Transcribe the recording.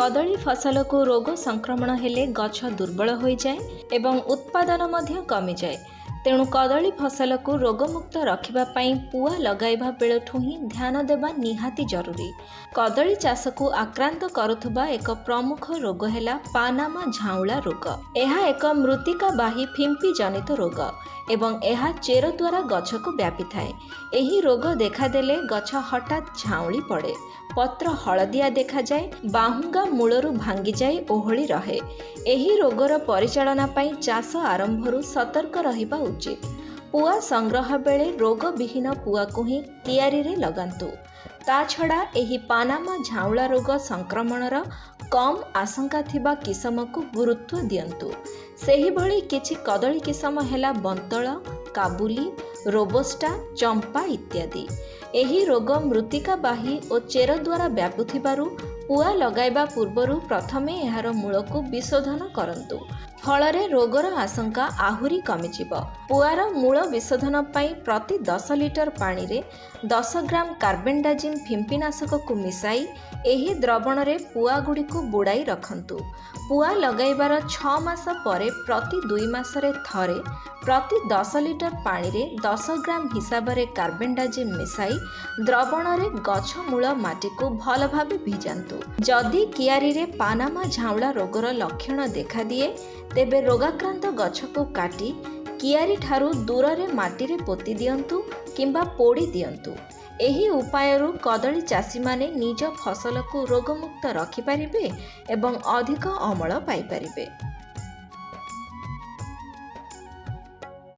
କଦଳୀ ଫସଲକୁ ରୋଗ ସଂକ୍ରମଣ ହେଲେ ଗଛ ଦୁର୍ବଳ ହୋଇଯାଏ ଏବଂ ଉତ୍ପାଦନ ମଧ୍ୟ କମିଯାଏ। ତେଣୁ କଦଳୀ ଫସଲକୁ ରୋଗମୁକ୍ତ ରଖିବା ପାଇଁ ପୁଆ ଲଗାଇବା ବେଳଠୁ ହିଁ ଧ୍ୟାନ ଦେବା ନିହାତି ଜରୁରୀ। କଦଳୀ ଚାଷକୁ ଆକ୍ରାନ୍ତ କରୁଥିବା ଏକ ପ୍ରମୁଖ ରୋଗ ହେଲା ପାନାମା ଝାଉଁଳା ରୋଗ। ଏହା ଏକ ମୃତ୍ତିକାବାହୀ ଫିମ୍ପି ଜନିତ ରୋଗ ଏବଂ ଏହା ଚେର ଦ୍ୱାରା ଗଛକୁ ବ୍ୟାପିଥାଏ। ଏହି ରୋଗ ଦେଖାଦେଲେ ଗଛ ହଠାତ୍ ଝାଉଁଳି ପଡ଼େ, ପତ୍ର ହଳଦିଆ ଦେଖାଯାଏ, ବାହୁଙ୍ଗା ମୂଳରୁ ଭାଙ୍ଗିଯାଇ ଓହଳି ରହେ। ଏହି ରୋଗର ପରିଚାଳନା ପାଇଁ ଚାଷ ଆରମ୍ଭରୁ ସତର୍କ ରହିବା ଉଚିତ। ପୁଆ ସଂଗ୍ରହ ବେଳେ ରୋଗବିହୀନ ପୁଆକୁ ହିଁ କିଆରିରେ ଲଗାନ୍ତୁ। ତା ଛଡ଼ା ଏହି ପାନାମା ଝାଉଁଳା ରୋଗ ସଂକ୍ରମଣର କମ୍ ଆଶଙ୍କା ଥିବା କିସମକୁ ଗୁରୁତ୍ୱ ଦିଅନ୍ତୁ। ସେହିଭଳି କିଛି କଦଳୀ କିସମ ହେଲା ବନ୍ତଳ, କାବୁଲି, ରୋବୋଷ୍ଟା, ଚମ୍ପା ଇତ୍ୟାଦି। ଏହି ରୋଗ ମୃତ୍ତିକାବାହୀ ଓ ଚେର ଦ୍ୱାରା ବ୍ୟାପୁଥିବାରୁ ପୁଆ ଲଗାଇବା ପୂର୍ବରୁ ପ୍ରଥମେ ଏହାର ମୂଳକୁ ବିଶୋଧନ କରନ୍ତୁ। ଫଳରେ ରୋଗର ଆଶଙ୍କା ଆହୁରି କମିଯିବ। ପୁଆର ମୂଳ ବିଶୋଧନ ପାଇଁ ପ୍ରତି 10 ଲିଟର ପାଣିରେ 10 ଗ୍ରାମ କାର୍ବୋଣ୍ଡାଜିମ୍ ଫିମ୍ପିନାଶକକୁ ମିଶାଇ ଏହି ଦ୍ରବଣରେ ପୁଆଗୁଡ଼ିକୁ ବୁଡ଼ାଇ ରଖନ୍ତୁ। ପୁଆ ଲଗାଇବାର 6 ମାସ ପରେ ପ୍ରତି 2 ମାସରେ ଥରେ ପ୍ରତି 10 ଲିଟର ପାଣିରେ 10 ଗ୍ରାମ ହିସାବରେ କାର୍ବୋଣ୍ଡାଜିମ୍ ମିଶାଇ ଦ୍ରବଣରେ ଗଛ ମୂଳ ମାଟିକୁ ଭଲ ଭାବେ ଭିଜାନ୍ତୁ। ଯଦି କିଆରିରେ ପାନାମା ଝାଉଁଳା ରୋଗର ଲକ୍ଷଣ ଦେଖାଦିଏ, ତେବେ ରୋଗାକ୍ରାନ୍ତ ଗଛକୁ କାଟି କିଆରିଠାରୁ ଦୂରରେ ମାଟିରେ ପୋତି ଦିଅନ୍ତୁ କିମ୍ବା ପୋଡ଼ି ଦିଅନ୍ତୁ। ଏହି ଉପାୟରୁ କଦଳୀ ଚାଷୀମାନେ ନିଜ ଫସଲକୁ ରୋଗମୁକ୍ତ ରଖିପାରିବେ ଏବଂ ଅଧିକ ଅମଳ ପାଇପାରିବେ।